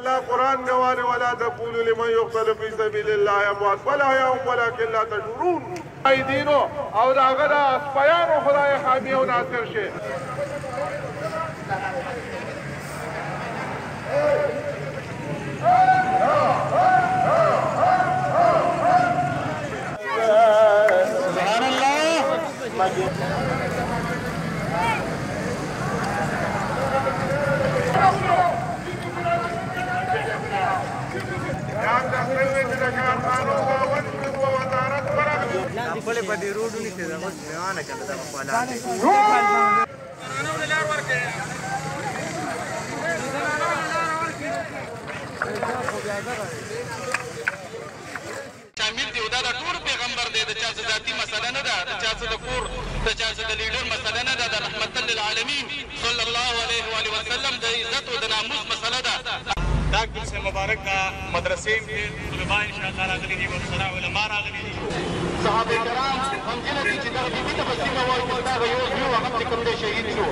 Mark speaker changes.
Speaker 1: الله قرآن نه وایي ولا تقولوا لمن يقتل في سبيل الله اموات بل احياء ولكن لا تشعرون. دینو او د هغه د سپیانو خدای حامی او ناصر شي.
Speaker 2: سبحان الله.
Speaker 3: خپل په دې روډونو کې زموږ روانه کړه دا په لاندې.
Speaker 4: شامل دی او دا د ټولو پیغمبر دی، د چا څه ذاتي مسله نه ده، د چا څه د کور، د چا څه د لیډر مسله نه ده، د رحمت للعالمین صلی الله علیه وآله وسلم د عزت او د ناموس مسله ده.
Speaker 5: دا جلسه مبارک دا مدرسې کې طلباء ان شاء الله راغلي دي، ورسره علما راغلي دي.
Speaker 4: صحابه کرام غمجنه دي چې دغه بیبي ته به څنګه وایو چې دا به یو زوی هغه چې کوم دی شهید شو.